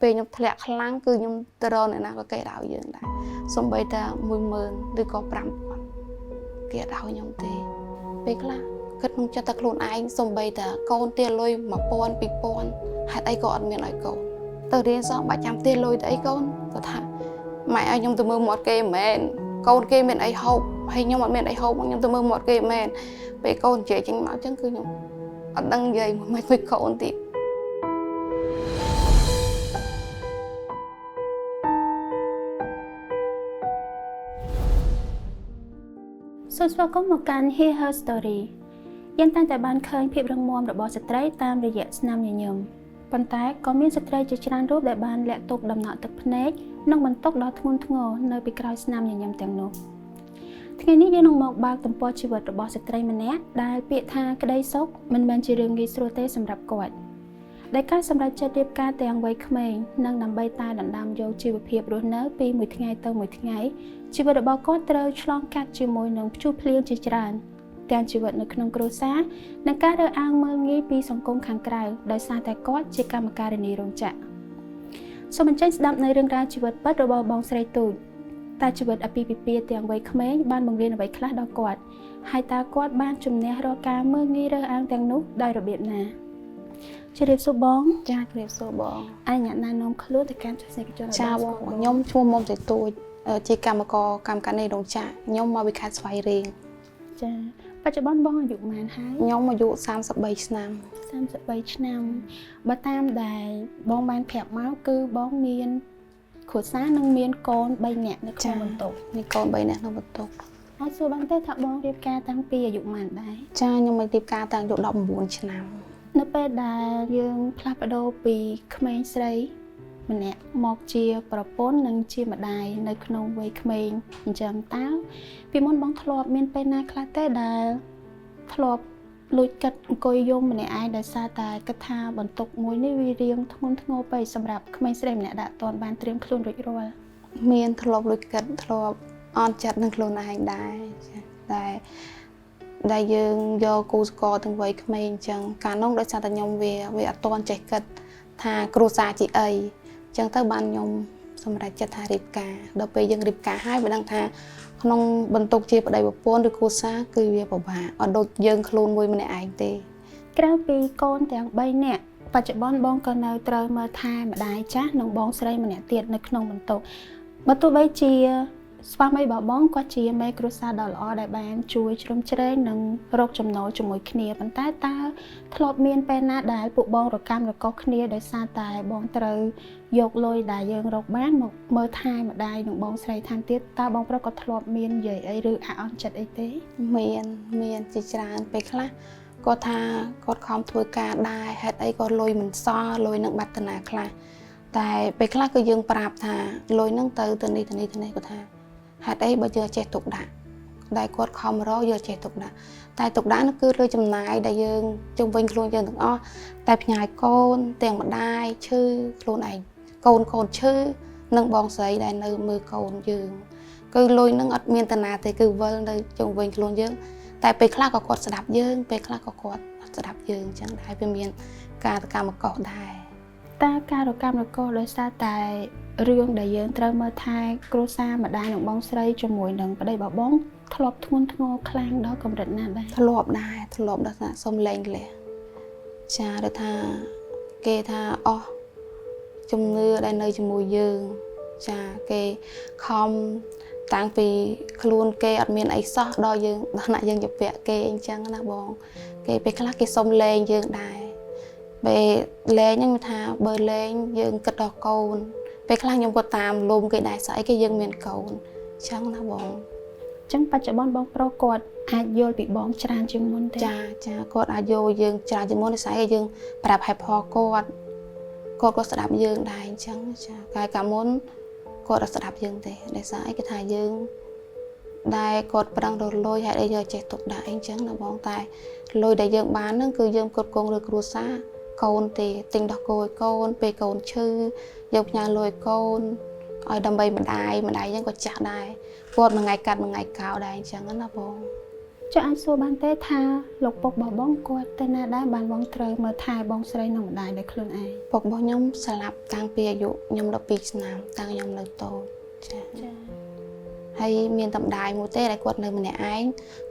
ពេលខ្ញុំធ្លាក់ខ្លាំងគឺខ្ញុំទៅរកអ្នកណាក៏គេឲ្យយើងដែរសំបីតែ10000ឬក៏5000គេអត់ឲ្យខ្ញុំទេពេលខ្លះគិតក្នុងចិត្តតែខ្លួនឯងសំបីតែកូនទាលុយ1000 2000ហេតុអីក៏អត់មានឲ្យកូនទៅរៀនសោះបាច់ចាំទាលុយទៅអីកូនគាត់ថាម៉ែឲ្យខ្ញុំទៅមើលមាត់គេមិនមែនកូនគេមានអីហូបហើយខ្ញុំអត់មានអីហូបខ្ញុំទៅមើលមាត់គេមិនមែនពេលកូននិយាយចេញមកអញ្ចឹងគឺខ្ញុំអត់ដឹងនិយាយមួយមួយកូនទៀត សូមស្វាគមន៍មកកាន់ Hear Her Story យើងតែងតែបានឃើញភាពរឹងមាំរបស់ស្ត្រីតាមរយៈស្នាមញញឹមប៉ុន្តែក៏មានស្ត្រីជាច្រើនរូបដែលបានលាក់ទុកដំណក់ទឹកភ្នែកនិងបន្ទុកដ៏ធ្ងន់ធ្ងរនៅពីក្រោយស្នាមញញឹមទាំងនោះថ្ងៃនេះយើងនឹងមកបើកទំព័រជីវិតរបស់ស្ត្រីម្នាក់ដែលពាក្យថាក្តីសុខមិនមែនជារឿងងាយស្រួលទេសម្រាប់គាត់ដែលការសម្រេចចិត្តរៀបការទាំងវ័យក្មេងនិងដើម្បីតែដណ្ដើមយកជីវភាពរស់នៅពីមួយថ្ងៃទៅមួយថ្ងៃជីវិតរបស់គាត់ត្រូវឆ្លងកាត់ជាមួយនឹងព្យុះភ្លៀងជាច្រើនទាំងជីវិតនៅក្នុងគ្រួសារនិងការរើសអើងមើលងាយពីសង្គមខាងក្រៅដោយសារតែគាត់ជាកម្មការិនីរោងចក្រសូមអញ្ជើញស្ដាប់នៅរឿងរ៉ាវជីវិតពិតរបស់បងស្រីទូចតើជីវិតអាពាហ៍ពិពាហ៍ទាំងវ័យក្មេងបានបង្រៀនអ្វីខ្លះដល់គាត់ហើយតើគាត់បានជំនះរាល់ការមើលងាយរើសអើងទាំងនោះដោយរបៀបណាជម្រាបសួរបង ចាជម្រាបសួរបង អញ្ញាតណែនាំខ្លួនទៅកាន់ទស្សនិកជនឲ្យ ចាបងខ្ញុំឈ្មោះមុំស្រីទូចជាកម្មករកម្មការនៃរោងចក្រខ្ញុំមកពីខេត្តស្វាយរៀង ចាបច្ចុប្បន្នបងអាយុប៉ុន្មានហើយ ខ្ញុំអាយុ33ឆ្នាំ 33ឆ្នាំបើតាមដែលបងបានប្រាប់មកគឺបងមានគ្រួសារនិងមានកូន3នាក់នៅក្នុងបន្ទប់ មានកូន3នាក់ក្នុងបន្ទប់ អាចសួរបានទេថាបងរៀបការតាំងពីអាយុប៉ុន្មានដែរ ចាខ្ញុំមករៀបការតាំងអាយុ19ឆ្នាំ នៅពេលដែលយើងផ្លាស់ប្ដូរពីក្មេងស្រីម្នាក់មកជាប្រពន្ធនិងជាម្ដាយនៅក្នុងវ័យក្មេងអញ្ចឹងតើពីមុនបងធ្លាប់មានពេលណាខ្លះទេដែលធ្លាប់លួចគិតអង្គុយយំម្នាក់ឯងដោយសារតែគិតថាបន្ទុកមួយនេះវារៀងធ្ងន់ធ្ងរពេកសម្រាប់ក្មេងស្រីម្នាក់ដែលអត់ទាន់បានត្រៀមខ្លួនរួចរាល់ មានធ្លាប់លួចគិតធ្លាប់អន់ចិត្តនឹងខ្លួនឯងដែរចាតែដែលយើងយកគូស្ករទាំងវ័យក្មេងអញ្ចឹងកាលនោះដោយសារតែខ្ញុំវាអត់ទាន់ចេះគិតថាគ្រួសារជាអីអញ្ចឹងទៅបានខ្ញុំសម្រេចចិត្តថារៀបការដល់ពេលយើងរៀបការហើយវាដឹងថាក្នុងបន្ទុកជាប្តីប្រពន្ធឬគ្រួសារគឺវាពិបាកអត់ដូចយើងខ្លួនមួយម្នាក់ឯងទេ ក្រៅពីកូនទាំង3នាក់បច្ចុប្បន្នបងក៏នៅត្រូវមើលថែម្ដាយចាស់និងបងស្រីម្នាក់ទៀតនៅក្នុងបន្ទុកបើទោះបីជាស្វាមីរបស់បងគាត់ជាមេគ្រួសារដ៏ល្អដែលបានជួយជ្រោមជ្រែងនិងរកចំណូលជាមួយគ្នាប៉ុន្តែតើធ្លាប់មានពេលណាដែលពួកបងរកាំរកុសគ្នាដោយសារតែបងត្រូវយកលុយដែលយើងរកបានមកមើលថែម្ដាយនិងបងស្រីថែមទៀតតើបងប្រុសក៏ធ្លាប់មាននិយាយអីឬអអន់ចិត្តអីទេ មានជាច្រើនពេលខ្លះគាត់ថាគាត់ខំធ្វើការដែរហេតុអីក៏លុយមិនសល់លុយនឹងបាត់តាណាខ្លះតែពេលខ្លះគឺយើងប្រាប់ថាលុយនឹងទៅទៅនេះទៅនេះទៅនេះគាត់ថាហេតុអីបើយើងចេះទុកដាក់ដែលគាត់ខំរកយើងចេះទុកដាក់តែទុកដាក់នោះគឺលើចំណាយដែលយើងជុំវិញខ្លួនយើងទាំងអស់តែផ្ញើកូនទាំងម្ដាយឈឺខ្លួនឯងកូនឈឺនិងបងស្រីដែលនៅមើលកូនយើងគឺលុយនឹងអត់មានតាណាទេគឺវិលនៅជុំវិញខ្លួនយើងតែពេលខ្លះក៏គាត់ស្ដាប់យើងពេលខ្លះក៏គាត់អត់ស្ដាប់យើងអញ្ចឹងដែរវាមានការតកម្មកុសដែរ តើការរកាំរកុសដោយសារតែរឿងដែលយើងត្រូវមើលថែគ្រួសារម្ដាយនិងបងស្រីជាមួយនឹងប្តីរបស់បងធ្លាប់ធ្ងន់ធ្ងរខ្លាំងដល់កម្រិតណាដែរ ធ្លាប់ដែរធ្លាប់ដល់ថាសុំលែងលះចាដែលថាគេថាអស់ជំនឿដែលនៅជាមួយយើងចាគេខំតាំងពីខ្លួនគេអត់មានអីសោះដល់យើងដល់ថ្នាក់យើងជាពាក់គេអញ្ចឹងណាបងគេពេលខ្លះគេសុំលែងយើងដែរពេលលែងហ្នឹងវាថាបើលែងយើងគិតដល់កូនពេលខ្លះខ្ញុំក៏តាមលំគេដែរស្អីគេយើងមានកូនអញ្ចឹងណាបង អញ្ចឹងបច្ចុប្បន្នបងប្រុសគាត់អាចយល់ពីបងច្រើនជាងមុនទេ ចាចាគាត់អាចយល់យើងច្រើនជាងមុនដោយសារយើងប្រាប់ហេតុផលគាត់គាត់ក៏ស្ដាប់យើងដែរអញ្ចឹងចាកាលកាលមុនគាត់អត់ស្ដាប់យើងទេដោយសារអីគេថាយើងដែលគាត់ប្រឹងរលុយហេតុអីយើងចេះទុកដាក់អីអញ្ចឹងណាបងតែលុយដែលយើងបានហ្នឹងគឺយើងគ្រប់គ្រងលើគ្រួសារកូនទេទិញដោះគោឲ្យកូនពេលកូនឈឺយើងផ្ញើលុយឲ្យកូនឲ្យដើម្បីម្ដាយម្ដាយយើងក៏ចាស់ដែរគាត់មួយថ្ងៃកាត់មួយថ្ងៃកោដែរអញ្ចឹងណាបង ចុះអាចសួរបានទេថាលោកពុករបស់បងគាត់ទៅណាដែរបានបងត្រូវមើលថែបងស្រីនិងម្ដាយដោយខ្លួនឯង ពុករបស់ខ្ញុំស្លាប់តាំងពីអាយុខ្ញុំ12ឆ្នាំតាំងខ្ញុំនៅតូចចា ចា ហើយមានតែម្ដាយមួយទេដែលគាត់នៅម្នាក់ឯង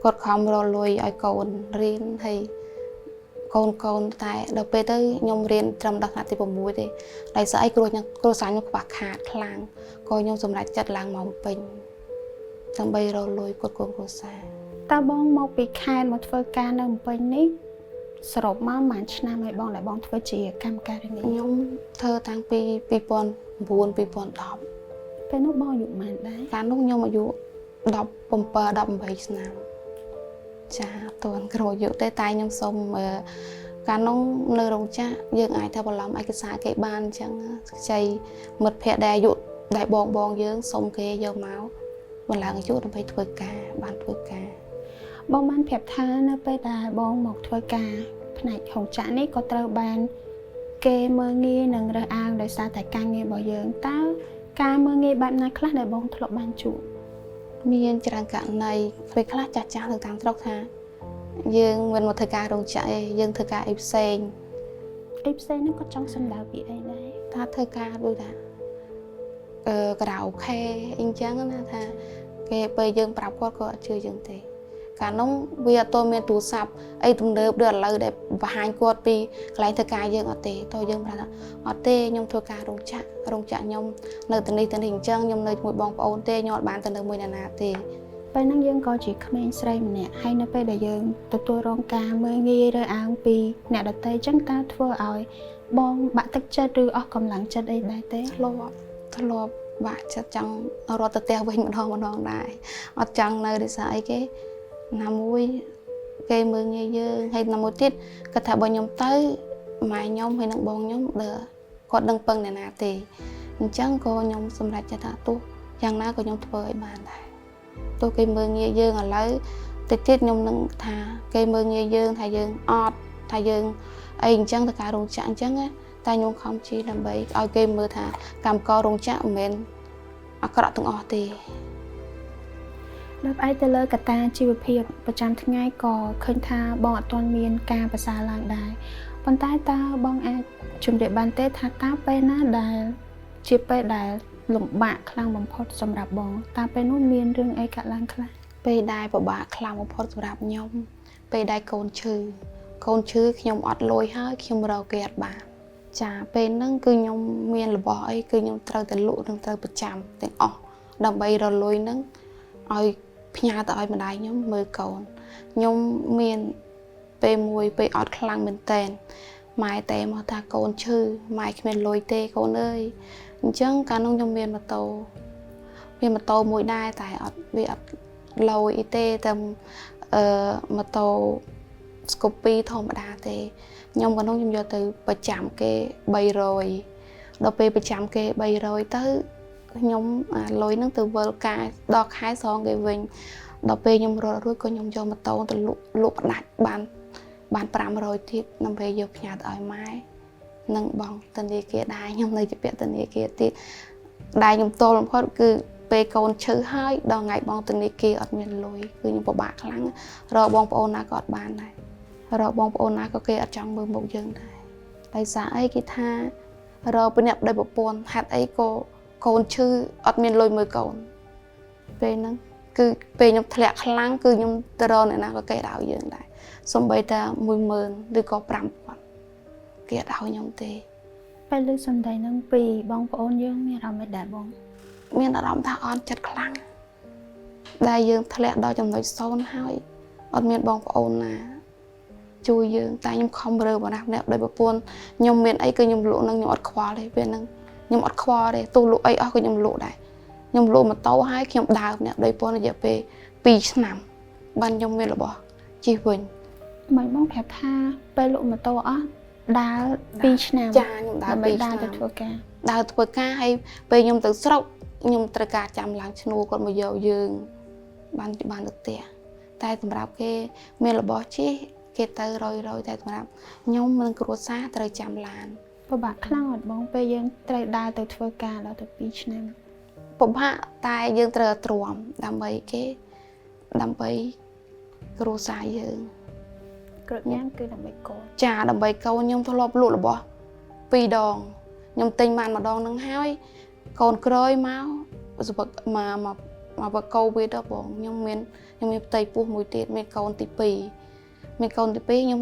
គាត់ខំរកលុយឲ្យកូនរៀនហើយកូនកូនតែដល់ពេលទៅខ្ញុំរៀនត្រឹមដល់ថ្នាក់ទី6ទេដោយសារអីគ្រួខ្ញុំគ្រួសារខ្ញុំខ្វះខាតខ្លាំងក៏ខ្ញុំសម្រេចចិត្តឡើងមកពេញដើម្បីរកលុយគាត់កូនគ្រួសារ តើបងមកពីខេត្តមកធ្វើការនៅភ្នំពេញនេះសរុបមកប្រហែលឆ្នាំហើយបងដែលបងធ្វើជាកម្មការិនី ខ្ញុំធ្វើតាំងពី2009 2010 ពេលនោះបងអាយុប៉ុន្មានដែរ កាលនោះខ្ញុំអាយុ17 18ឆ្នាំចាអត់ទាន់គ្រប់អាយុទេតែខ្ញុំសុំអឺកាលនោះនៅរោងចក្រយើងអាចថាបន្លំឯកសារគេបានអញ្ចឹងខ្ចីមិត្តភ័ក្តិដែលអាយុដែលបងបងយើងសុំគេយកមកបន្លងអាយុដើម្បីធ្វើការបានធ្វើការ បងបានប្រាប់ថានៅពេលដែលបងមកធ្វើការផ្នែករោងចក្រនេះក៏ត្រូវបានគេមើលងាយនិងរើសអើងដោយសារតែការងាររបស់យើងតើការមើលងាយបែបណាខ្លះដែលបងធ្លាប់បានជួប មានច្រើនករណីពេលខ្លះចាស់ចាស់ៗនៅតាមស្រុកថាយើងមិនមកធ្វើការរោងចក្រឯងយើងធ្វើការអីផ្សេង អីផ្សេងហ្នឹងក៏ចង់សំដៅពីអីដែរ ថាធ្វើការដូចថាការ៉ាអូខេអីចឹងណាថាគេពេលយើងប្រាប់គាត់ក៏អត់ជឿយើងទេកាលនោះវាអត់ទាន់មានទូរស័ព្ទអីទំនើបដូចឥឡូវដែលបង្ហាញគាត់ពីកន្លែងធ្វើការយើងអត់ទេតើយើងប្រាប់ថាអត់ទេខ្ញុំធ្វើការរោងចក្ររោងចក្រខ្ញុំនៅទីនេះទីនេះអញ្ចឹងខ្ញុំនៅជាមួយបងប្អូនទេខ្ញុំអត់បានទៅនៅមួយអ្នកណាទេ ពេលហ្នឹងយើងក៏ជាក្មេងស្រីម្នាក់ហើយនៅពេលដែលយើងទទួលរងការមើលងាយរើសអើងពីអ្នកដទៃចឹងតើធ្វើឲ្យបងបាក់ទឹកចិត្តឬអស់កម្លាំងចិត្តអីដែរទេ ធ្លាប់ធ្លាប់បាក់ចិត្តចង់រត់ទៅផ្ទះវិញម្ដងម្ដងដែរអត់ចង់នៅដោយសារអីគេណាមួយគេមើលងាយយើងហើយណាមួយទៀតគាត់ថាបើខ្ញុំទៅម៉ែខ្ញុំហើយនឹងបងខ្ញុំដើគាត់ដឹងពឹងអ្នកណាទេអញ្ចឹងក៏ខ្ញុំសម្រេចចិត្តថាទោះយ៉ាងណាក៏ខ្ញុំធ្វើឲ្យបានដែរទោះគេមើលងាយយើងឥឡូវតិចទៀតខ្ញុំនឹងថាគេមើលងាយយើងថាយើងអត់ថាយើងអីអញ្ចឹងទៅការរោងចក្រអញ្ចឹងណា តែខ្ញុំខំជីដើម្បីឲ្យគេមើលថាកម្មកររោងចក្រមិនមែនអាក្រក់ទាំងអស់ទេ ដល់ផ្អែកទៅលើកត្តាជីវភាពប្រចាំថ្ងៃក៏ឃើញថាបងអត់ទាន់មានការប្រសើរឡើងដែរប៉ុន្តែតើបងអាចជម្រាបបានទេថាតើពេលណាដែលជាពេលដែលលំបាកខ្លាំងបំផុតសម្រាប់បងតើពេលនោះមានរឿងអីកើតឡើងខ្លះ ពេលដែលពិបាកខ្លាំងបំផុតសម្រាប់ខ្ញុំពេលដែលកូនឈឺកូនឈឺខ្ញុំអត់លុយហើយខ្ញុំរកគេអត់បានចាពេលហ្នឹងគឺខ្ញុំមានរបស់អីគឺខ្ញុំត្រូវតែលក់និងត្រូវប្រចាំទាំងអស់ដើម្បីរកលុយហ្នឹងឲ្យផ្ញើទៅឲ្យម្ដាយខ្ញុំមើលកូនខ្ញុំមានពេលមួយពេលអត់ខ្លាំងមែនតែនម៉ែតែមកថាកូនឈឺម៉ែគ្មានលុយទេកូនអើយអញ្ចឹងកាលនោះខ្ញុំមានម៉ូតូមានម៉ូតូមួយដែរតែអត់វាអត់លយអីទេតែម៉ូតូស្កូពីធម្មតាទេខ្ញុំកាលនោះខ្ញុំយកទៅប្រចាំគេ300ដល់ពេលប្រចាំគេ300ទៅខ្ញុំអាលុយហ្នឹងទៅវិលការដល់ខែសងគេវិញដល់ពេលខ្ញុំរត់រួចក៏ខ្ញុំយកម៉ូតូទៅលក់លក់ផ្ដាច់បានបាន500ទៀតដើម្បីយកផ្ញើទៅឲ្យម៉ែនិងបងធនាគារដែរខ្ញុំនៅជាពាក់ធនាគារទៀតដែលខ្ញុំទល់បំផុតគឺពេលកូនឈឺហើយដល់ថ្ងៃបងធនាគារអត់មានលុយគឺខ្ញុំពិបាកខ្លាំងរកបងប្អូនណាក៏អត់បានដែររកបងប្អូនណាក៏គេអត់ចង់មើលមុខយើងដែរដោយសារអីគេថារកពីអ្នកប្តីប្រពន្ធហេតុអីក៏កូនឈឺអត់មានលុយមើលកូនពេលហ្នឹងគឺពេលខ្ញុំធ្លាក់ខ្លាំងគឺខ្ញុំទៅរកអ្នកណាក៏គេឲ្យយើងដែរសំបីតែ10000ឬក៏5000គេអត់ឲ្យខ្ញុំទេ ពេលលើសំដីហ្នឹងពីបងប្អូនយើងមានអារម្មណ៍មិនដែរបង មានអារម្មណ៍ថាអន់ចិត្តខ្លាំងដែលយើងធ្លាក់ដល់ចំណុច0ហើយអត់មានបងប្អូនណាជួយយើងតែខ្ញុំខំរើបណ្ណាម្នាក់ដោយប្រពន្ធខ្ញុំមានអីគឺខ្ញុំលក់នឹងខ្ញុំអត់ខ្វល់ទេពេលហ្នឹងខ្ញុំអត់ខ្វល់ទេទោះលក់អីអស់ក៏ខ្ញុំលក់ដែរខ្ញុំលក់ម៉ូតូហើយខ្ញុំដើរម្នាក់ដោយប្រពន្ធរយៈពេល2ឆ្នាំបានខ្ញុំមានរបស់ជិះវិញ មិនបងប្រាប់ថាពេលលក់ម៉ូតូអស់ដើរ2ឆ្នាំ ចាខ្ញុំដើរ ដើម្បី 2 ដើរ ឆ្នាំ ទៅធ្វើការ ដើរធ្វើការហើយពេលខ្ញុំទៅស្រុកខ្ញុំត្រូវការចាំឡើងឈ្នួលគាត់មកយកយើងបានបានទៅផ្ទះតែសម្រាប់គេមានរបស់ជិះគេទៅរយរយតែសម្រាប់ខ្ញុំនិងគ្រួសារត្រូវចាំឡាន ពិបាកខ្លាំងអត់បងពេលយើងត្រូវដើរទៅធ្វើការដល់ទៅ2ឆ្នាំ ពិបាកតែយើងត្រូវតែទ្រាំដើម្បីគេដើម្បី គ្រួសារយើង គ្រប់យ៉ាងគឺដើម្បីកូន ចាដើម្បីកូនខ្ញុំធ្លាប់លក់របស់ពីរដងខ្ញុំទិញបានម្ដងនឹងហើយកូនក្រោយមកសវឹកមកមកមកវឹកកូវីដទៅបងខ្ញុំមានផ្ទៃពោះមួយទៀតមានកូនទី2មានកូនទី2ខ្ញុំ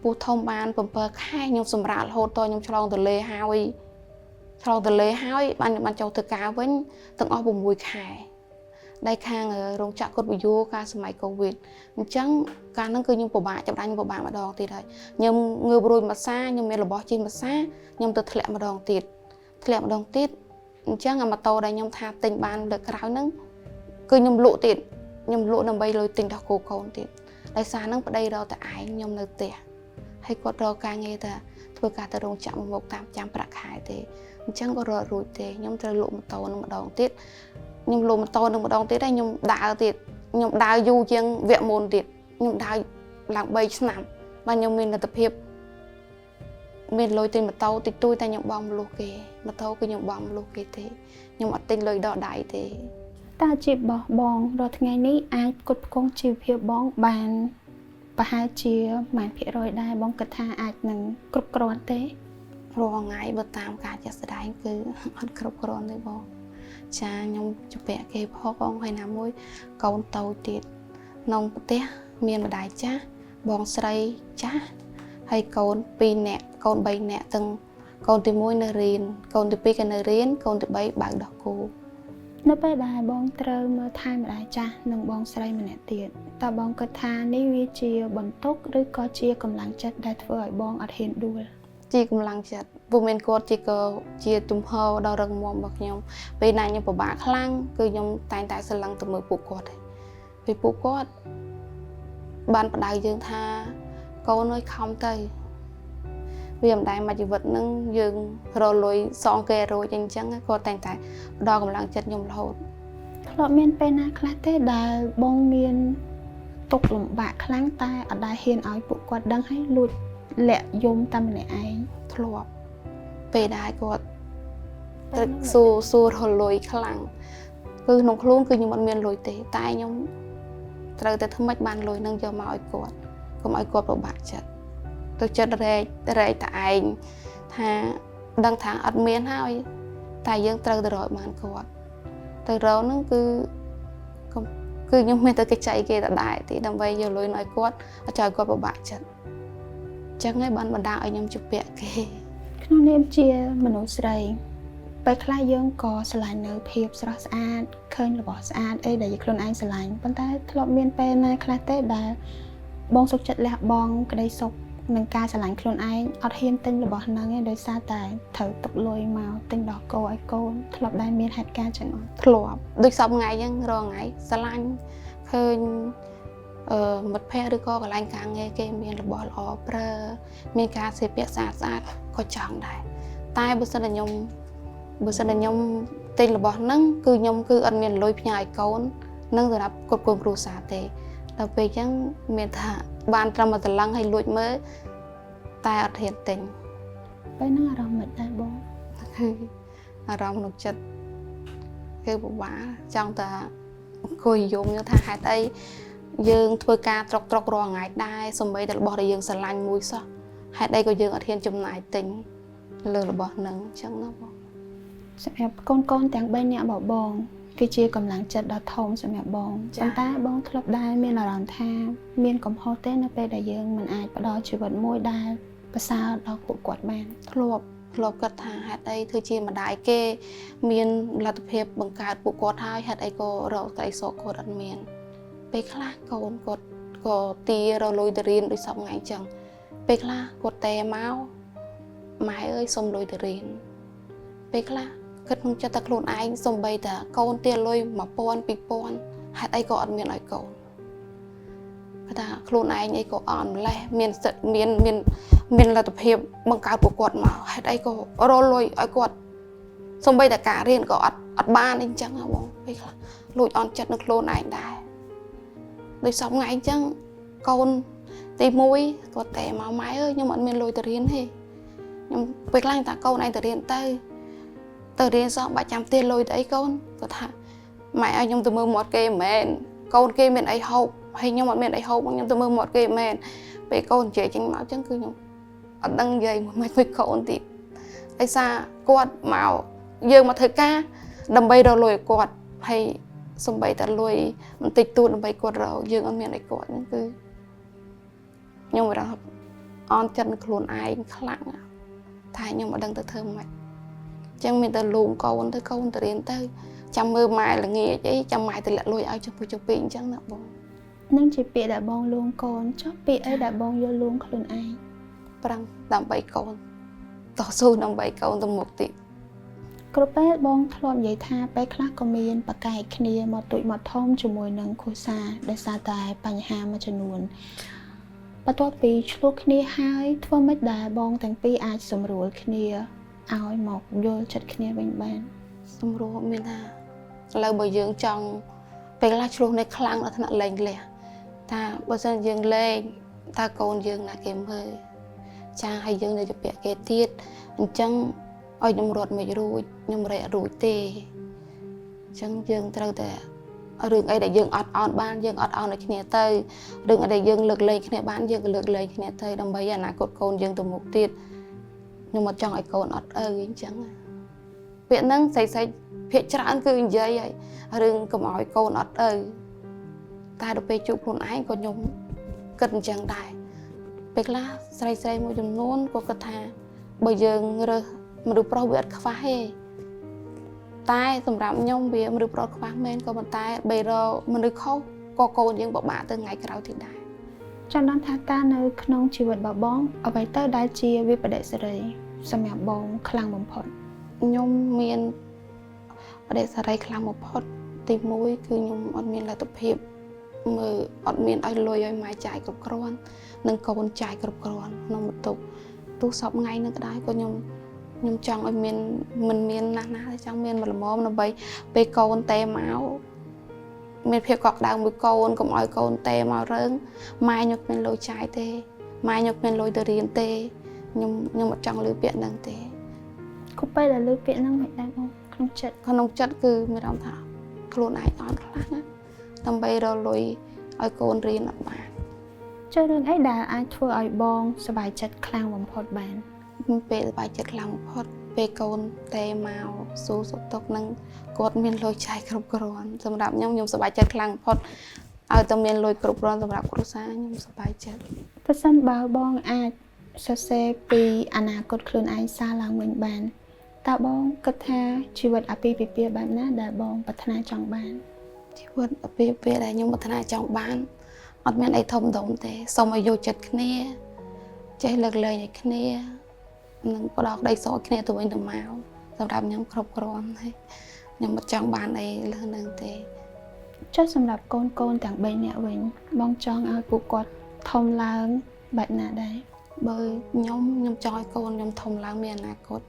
ពោះធំបាន7ខែខ្ញុំសម្រាករហូតតខ្ញុំឆ្លងទន្លេហើយឆ្លងទន្លេហើយបានខ្ញុំបានចូលធ្វើការវិញទាំងអស់6ខែដែលខាងរោងចក្រគាត់ពយោកាលសម័យកូវីដអញ្ចឹងកាលហ្នឹងគឺខ្ញុំពិបាកចាប់ដាញ់ខ្ញុំពិបាកម្ដងទៀតហើយខ្ញុំងើបរួចម្សាខ្ញុំមានរបស់ជិះម្សាខ្ញុំទៅធ្លាក់ម្ដងទៀតធ្លាក់ម្ដងទៀតអញ្ចឹងអាម៉ូតូដែលខ្ញុំថាទិញបានលើកក្រោយហ្នឹងគឺខ្ញុំលក់ទៀតខ្ញុំលក់ដើម្បីលុយទិញដោះគោកូនទៀតដោយសារហ្នឹងប្តីរកតែឯងខ្ញុំនៅផ្ទះហើយគាត់រកការងារតែធ្វើការទៅរោងចក្រមួយមុខតាមចាំប្រាក់ខែទេអញ្ចឹងក៏រត់រួចទេខ្ញុំត្រូវលក់ម៉ូតូនឹងម្ដងទៀតខ្ញុំលក់ម៉ូតូនឹងម្ដងទៀតហើយខ្ញុំដើរទៀតខ្ញុំដើរយូរជាងវគ្គមុនទៀតខ្ញុំដើរឡើង3ឆ្នាំបាទខ្ញុំមានលទ្ធភាពមានលុយទិញម៉ូតូតិចតួចតែខ្ញុំបង់មលុះគេម៉ូតូគឺខ្ញុំបង់មលុះគេទេខ្ញុំអត់ទិញលុយដកដៃទេ តើអាជីពរបស់បងរាល់ថ្ងៃនេះអាចផ្គត់ផ្គង់ជីវភាពបងបានប្រហែលជាប៉ុន្មានភាគរយដែរបងគិតថាអាចនឹងគ្រប់គ្រាន់ទេ រាល់ថ្ងៃបើតាមការជាក់ស្ដែងគឺអត់គ្រប់គ្រាន់ទេបងចាខ្ញុំជពាក់គេផងហើយណាមួយកូនតូចទៀតក្នុងផ្ទះមានម្ដាយចាស់បងស្រីចាស់ហើយកូន2នាក់កូន3នាក់ទាំងកូនទី1នៅរៀនកូនទី2ក៏នៅរៀនកូនទី3បើកដោះគោ នៅពេលដែលបងត្រូវមើលថែម្ដាយចាស់និងបងស្រីម្នាក់ទៀតតើបងគិតថានេះវាជាបន្ទុកឬក៏ជាកម្លាំងចិត្តដែលធ្វើឲ្យបងអត់ហ៊ានដួល ជាកម្លាំងចិត្តព្រោះមានគាត់ជាក៏ជាជំហរដ៏រឹងមាំរបស់ខ្ញុំពេលណាខ្ញុំពិបាកខ្លាំងគឺខ្ញុំតែងតែស្រឡឹងទៅមើលពួកគាត់ឯងពេលពួកគាត់បានបដៅយើងថាកូនអើយខំទៅវាមិនដែលមួយជីវិតហ្នឹងយើងរលុយសងគេរួចអញ្ចឹងគាត់តែងតែផ្ដល់កម្លាំងចិត្តខ្ញុំរហូត ធ្លាប់មានពេលណាខ្លះទេដែលបងមានទុក្ខលំបាកខ្លាំងតែអត់ដែលហ៊ានឲ្យពួកគាត់ដឹងហើយលួចលាក់យំតែម្នាក់ឯង ធ្លាប់ពេលដែរគាត់ទឹកសួរសួររលុយខ្លាំងគឺក្នុងខ្លួនគឺខ្ញុំអត់មានលុយទេតែខ្ញុំត្រូវតែធ្វើម៉េចបានលុយនឹងយកមកឲ្យគាត់កុំឲ្យគាត់ពិបាកចិត្តទៅចិត្តរែករែកតែឯងថាដឹងថាអត់មានហើយតែយើងត្រូវទៅរកបានគាត់ទៅរកហ្នឹងគឺកុំគឺខ្ញុំមានតែកិច្ចចៃគេដដែលទេដើម្បីយកលុយមកឲ្យគាត់អត់ចោលគាត់ពិបាកចិត្តអញ្ចឹងហើយបានបណ្ដាលឲ្យខ្ញុំជពាក់គេ ក្នុងនាមជាមនុស្សស្រីពេលខ្លះយើងក៏ស្រឡាញ់នៅភាពស្រស់ស្អាតឃើញរបស់ស្អាតអីដែលខ្លួនឯងស្រឡាញ់ប៉ុន្តែធ្លាប់មានពេលណាខ្លះទេដែលបងសុខចិត្តលះបង់ក្តីសុខនឹងការស្រឡាញ់ខ្លួនឯងអត់ហ៊ានទិញរបស់ហ្នឹងឯងដោយសារតែត្រូវទុកលុយមកទិញដោះគោឲ្យកូនធ្លាប់ដែរមានហេតុការណ៍ចឹងអត់ ធ្លាប់ដូចសពថ្ងៃអញ្ចឹងរាល់ថ្ងៃស្រឡាញ់ឃើញអឺមិត្តភ័ក្តិឬក៏កន្លែងការងារគេមានរបស់ល្អប្រើមានការស្លៀកពាក់ស្អាតស្អាតក៏ចង់ដែរតែបើសិនតែខ្ញុំបើសិនតែខ្ញុំទិញរបស់ហ្នឹងគឺខ្ញុំគឺអត់មានលុយផ្ញើឲ្យកូននិងសម្រាប់គ្រប់គ្រងគ្រួសារទេដល់ពេលអញ្ចឹងមានថាបានត្រឹមតែតម្លឹងឲ្យលួចមើលតែអត់ហ៊ានទិញ ពេលហ្នឹងអារម្មណ៍មិនដែរបង គឺអារម្មណ៍ក្នុងចិត្តគឺពិបាកចង់តែអង្គុយយំយល់ថាហេតុអីយើងធ្វើការត្រុកត្រុករាល់ថ្ងៃដែរសំបីតែរបស់ដែលយើងស្រឡាញ់មួយសោះហេតុអីក៏យើងអត់ហ៊ានចំណាយទិញលើរបស់ហ្នឹងអញ្ចឹងណាបង សម្រាប់កូនកូនទាំង3នាក់របស់បងគឺជាកម្លាំងចិត្តដ៏ធំសម្រាប់បងប៉ុន្តែបងធ្លាប់ដែរមានអារម្មណ៍ថាមានកំហុសទេនៅពេលដែលយើងមិនអាចផ្ដល់ជីវិតមួយដែលប្រសើរដល់ពួកគាត់បាន ធ្លាប់ធ្លាប់គិតថាហេតុអីធ្វើជាម្ដាយគេ មានលទ្ធភាពបង្កើតពួកគាត់ហើយហេតុអីក៏រកស្រីសកគាត់អត់មាន ពេលខ្លះកូនគាត់ក៏ទារលុយទៅរៀនដូចសពថ្ងៃអញ្ចឹងពេលខ្លះគាត់តែមកម៉ែអើយសុំលុយទៅរៀនពេលខ្លះគិតក្នុងចិត្តតែខ្លួនឯងសំបីតែកូនទាលុយ1000 2000ហេតុអីក៏អត់មានឲ្យកូនគាត់ថាខ្លួនឯងអីក៏អន់ម្លេះមានសិទ្ធិមានមានមានលទ្ធភាពបង្កើតពួកគាត់មកហេតុអីក៏រលុយឲ្យគាត់សំបីតែការរៀនក៏អត់អត់បានអីអញ្ចឹងហ៎បងពេលខ្លះលួចអន់ចិត្តនឹងខ្លួនឯងដែរ ដូចសពថ្ងៃអញ្ចឹងកូនទី1គាត់តែមកម៉ែអើយខ្ញុំអត់មានលុយទៅរៀនទេខ្ញុំពេលខ្លះខ្ញុំថាកូនឯងទៅរៀនទៅទៅរៀនសោះបាច់ចាំទាលុយទៅអីកូនគាត់ថាម៉ែឲ្យខ្ញុំទៅមើលមាត់គេមិនមែនកូនគេមានអីហូប ហើយខ្ញុំអត់មានអីហូបខ្ញុំទៅមើលមាត់គេមែនពេលកូននិយាយចេញមកអញ្ចឹងគឺខ្ញុំអត់ដឹងនិយាយមួយម៉េចមួយកូនទៀតដោយសារគាត់មកយើងមកធ្វើការដើម្បីរកលុយឲ្យគាត់ហើយសំបីតែលុយបន្តិចតួចដើម្បីគាត់រកយើងអត់មានឲ្យគាត់ហ្នឹងគឺខ្ញុំរកអន់ចិត្តនឹងខ្លួនឯងខ្លាំងណាស់តែខ្ញុំអត់ដឹងទៅធ្វើម៉េចអញ្ចឹងមានតែលូងកូនទៅកូនទៅរៀនទៅចាំមើលម៉ែល្ងាចអីចាំម៉ែទៅលាក់លុយឲ្យចុះពុជពីអញ្ចឹងណាបង នឹងជាពាក្យដែលបងលួងកូនចុះពាក្យអីដែលបងយកលួងខ្លួនឯង ប្រឹងដើម្បីកូនតស៊ូដើម្បីកូនទៅមុខទៀត គ្រប់ពេលបងធ្លាប់និយាយថាពេលខ្លះក៏មានបកកែកគ្នាមកទូចមកធំជាមួយនឹងគ្រួសារដោយសារតែបញ្ហាមួយចំនួនបន្ទាប់ពីឆ្លោះគ្នាហើយធ្វើម៉េចដែលបងទាំងពីរអាចសម្រួលគ្នាឲ្យមកយល់ចិត្តគ្នាវិញបាន សម្រួលមានថាឥឡូវបើយើងចង់ពេលខ្លះឆ្លោះនៅខ្លាំងដល់ថ្នាក់លែងលះថាបើសិនយើងលែងតើកូនយើងណាគេមើលចាហើយយើងនៅជាពាក់គេទៀតអញ្ចឹងឲ្យខ្ញុំរត់មិនរួចខ្ញុំរែករួចទេអញ្ចឹងយើងត្រូវតែរឿងអីដែលយើងអត់អោនបានយើងអត់អោនឲ្យគ្នាទៅរឿងអីដែលយើងលើកលែងគ្នាបានយើងក៏លើកលែងគ្នាទៅដើម្បីអនាគតកូនយើងទៅមុខទៀតខ្ញុំអត់ចង់ឲ្យកូនអត់ឪអញ្ចឹងណាពាក្យហ្នឹងស្រីៗភាកច្រើនគឺនិយាយហើយរឿងកុំឲ្យកូនអត់ឪតែដល់ពេលជួបខ្លួនឯងក៏ខ្ញុំគិតអញ្ចឹងដែរពេលខ្លះស្រីៗមួយចំនួនក៏គិតថាបើយើងរើសមនុស្សប្រុសវាអត់ខ្វះទេតែសម្រាប់ខ្ញុំវាមនុស្សប្រុសខ្វះមែនក៏ប៉ុន្តែបើរកមនុស្សខុសក៏កូនយើងពិបាកទៅថ្ងៃក្រោយទៀតដែរ ចង់ដឹងថាតើនៅក្នុងជីវិតរបស់បងអ្វីទៅដែលជាវិបដិសេរីសម្រាប់បងខ្លាំងបំផុត ខ្ញុំមានបដិសេរីខ្លាំងបំផុតទី1គឺខ្ញុំអត់មានលទ្ធភាពមើលអត់មានឲ្យលុយឲ្យម៉ែចាយគ្រប់គ្រាន់និងកូនចាយគ្រប់គ្រាន់ក្នុងបន្ទុកទោះសពថ្ងៃនឹងក៏ដោយក៏ខ្ញុំខ្ញុំចង់ឲ្យមានមិនមានណាស់ណាទេចង់មានមួយល្មមដើម្បីពេលកូនតេមកមានភាពកក់ក្ដៅមួយកូនកុំឲ្យកូនតេមករើងម៉ែខ្ញុំគ្មានលុយចាយទេម៉ែខ្ញុំគ្មានលុយទៅរៀនទេខ្ញុំខ្ញុំអត់ចង់ឮពាក្យហ្នឹងទេ គ្រប់ពេលដែលឮពាក្យហ្នឹងមិនដែរបងក្នុងចិត្ត ក្នុងចិត្តគឺមានអារម្មណ៍ថាខ្លួនឯងអន់ខ្លាំងណាស់ដើម្បីរកលុយឲ្យកូនរៀនអត់បាន ចុះរឿងអីដែលអាចធ្វើឲ្យបងសប្បាយចិត្តខ្លាំងបំផុតបាន ពេលសប្បាយចិត្តខ្លាំងបំផុតពេលកូនតេមកសួរសុខទុក្ខនឹងគាត់មានលុយចាយគ្រប់គ្រាន់សម្រាប់ខ្ញុំខ្ញុំសប្បាយចិត្តខ្លាំងបំផុតឲ្យតែមានលុយគ្រប់គ្រាន់សម្រាប់គ្រួសារខ្ញុំសប្បាយចិត្ត ប្រសិនបើបងអាចសរសេរពីអនាគតខ្លួនឯងសារឡើងវិញបានតើបងគិតថាជីវិតអាពាហ៍ពិពាហ៍បែបណាដែលបងប្រាថ្នាចង់បាន ជីវិតអាពាហ៍ពិពាហ៍ដែលខ្ញុំប្រាថ្នាចង់បានអត់មានអីធំដុំទេសូមឲ្យយល់ចិត្តគ្នាចេះលើកលែងឲ្យគ្នានិងផ្ដល់ក្តីសុខឲ្យគ្នាទៅវិញទៅមកសម្រាប់ខ្ញុំគ្រប់គ្រាន់ហើយខ្ញុំមិនចង់បានអីលើសនឹងទេ ចុះសម្រាប់កូនកូនទាំង3នាក់វិញបងចង់ឲ្យពួកគាត់ធំឡើងបែបណាដែរ បើខ្ញុំខ្ញុំចង់ឲ្យកូនខ្ញុំធំឡើងមានអនាគត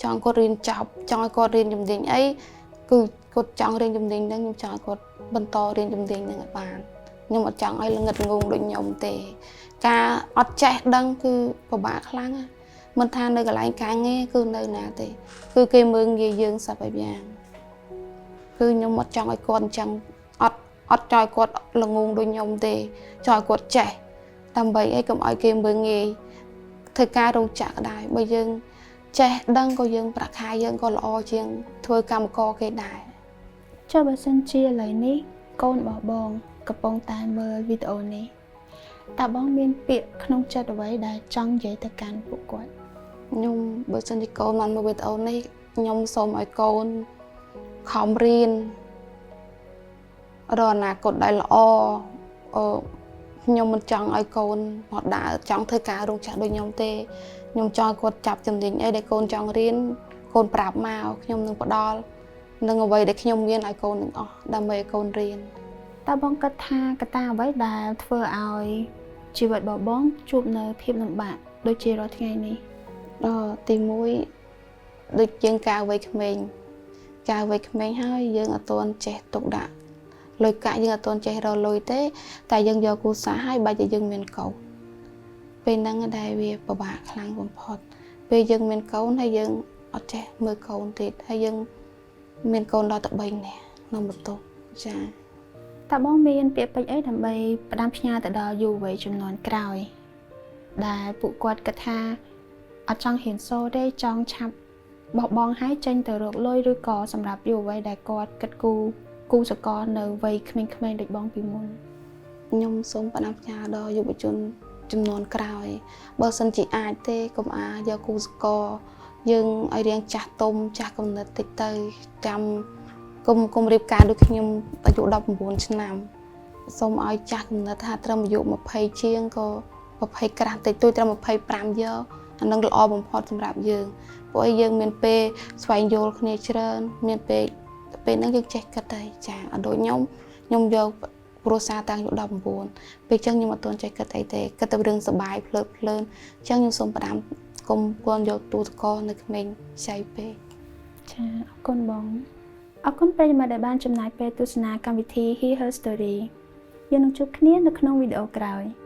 ចង់ឲ្យគាត់រៀនចប់ចង់ឲ្យគាត់រៀនជំនាញអីគឺគាត់ចង់រៀនជំនាញហ្នឹងខ្ញុំចង់ឲ្យគាត់បន្តរៀនជំនាញហ្នឹងឲ្យបានខ្ញុំអត់ចង់ឲ្យល្ងិតងងដូចខ្ញុំទេការអត់ចេះដឹងគឺពិបាកខ្លាំងណាស់មិនថានៅកន្លែងការងារគឺនៅណាទេគឺគេមើលងាយយើងសព្វបែបយ៉ាងគឺខ្ញុំអត់ចង់ឲ្យគាត់អញ្ចឹងអត់អត់ចង់ឲ្យគាត់ល្ងងដូចខ្ញុំទេចង់ឲ្យគាត់ចេះដើម្បីអីកុំឲ្យគេមើលងាយ ធ្វើការរោងចក្រក៏ដែរបើយើងចេះដឹងក៏យើងប្រាក់ខែយើងក៏ល្អជាងធ្វើកម្មករគេដែរ ចុះបើសិនជាឥឡូវនេះកូនរបស់បងកំពុងតែមើលវីដេអូនេះតើបងមានពាក្យក្នុងចិត្តអ្វីដែលចង់និយាយទៅកាន់ពួកគាត់ ខ្ញុំបើសិនជាកូនបានមើលវីដេអូនេះខ្ញុំសូមឲ្យកូនខំរៀនរកអនាគតដែលល្អអឺខ្ញុំមិនចង់ឲ្យកូនមកដើរចង់ធ្វើការរោងចក្រដូចខ្ញុំទេខ្ញុំចង់ឲ្យគាត់ចាប់ជំនាញអីដែលកូនចង់រៀនកូនប្រាប់មកខ្ញុំនឹងផ្ដល់នឹងអ្វីដែលខ្ញុំមានឲ្យកូនទាំងអស់ដើម្បីឲ្យកូនរៀន តើបងគិតថាកត្តាអ្វីដែលធ្វើឲ្យជីវិតរបស់បងជួបនៅភាពលំបាកដូចជារាល់ថ្ងៃនេះ អឺទី1ដូចជាងការវ័យក្មេងការវ័យក្មេងហើយយើងអត់ទាន់ចេះទុកដាក់លុយកាក់យើងអត់ទាន់ចេះរកលុយទេ តែយើងយកគូសារហើយបាច់តែយើងមានកូនពេលហ្នឹងដែលវាពិបាកខ្លាំងបំផុតពេលយើងមានកូនហើយយើងអត់ចេះមើលកូនទៀតហើយយើងមានកូនដល់តែ3នាក់ក្នុងបន្ទប់ចា ត តើបងមានពាក្យពេចន៍អីដើម្បីផ្ដាំផ្ញើទៅដល់យុវវ័យជំនាន់ក្រោយដែលពួកគាត់គិតថាអត់ចង់ហ៊ានសូត្រទេចង់ឆាប់បោះបង់ហើយចេញទៅរកលុយឬក៏សម្រាប់យុវវ័យដែលគាត់គិតគូរគូសកលនៅវ័យក្មេងៗដូចបងពីមុន? ខ្ញុំសូមផ្ដាំផ្ញើដល់យុវជនជំនាន់ក្រោយបើសិនជាអាចទេកុំអាយកគូសកលយើងឲ្យរៀងចាស់ទុំចាស់កំណត់តិចទៅចាំកុំរៀបការដូចខ្ញុំអាយុ19ឆ្នាំសូមឲ្យចាស់កំណត់ថាត្រឹមអាយុ20ជាងក៏20ក្រាស់តិចតួចត្រឹម25យកអានឹងល្អបំផុតសម្រាប់យើងព្រោះអីយើងមានពេលស្វែងយល់គ្នាច្រើនមានពេលពេលហ្នឹងយើងចេះគិតហើយចាអត់ដូចខ្ញុំខ្ញុំយកគ្រួសារតាំងអាយុ19ពេលចឹងខ្ញុំអត់ទាន់ចេះគិតអីទេគិតតែរឿងសបាយភ្លើតភ្លើនអញ្ចឹងខ្ញុំសូមផ្ដាំកុំគន់យកទូតកនៅក្មេងខ្ចីពេក។ ចាអរគុណបងអរគុណប្រិយមិត្តដែលបានចំណាយពេលទស្សនាកម្មវិធី Hear Her Story យើងនឹងជួបគ្នានៅក្នុងវីដេអូក្រោយ។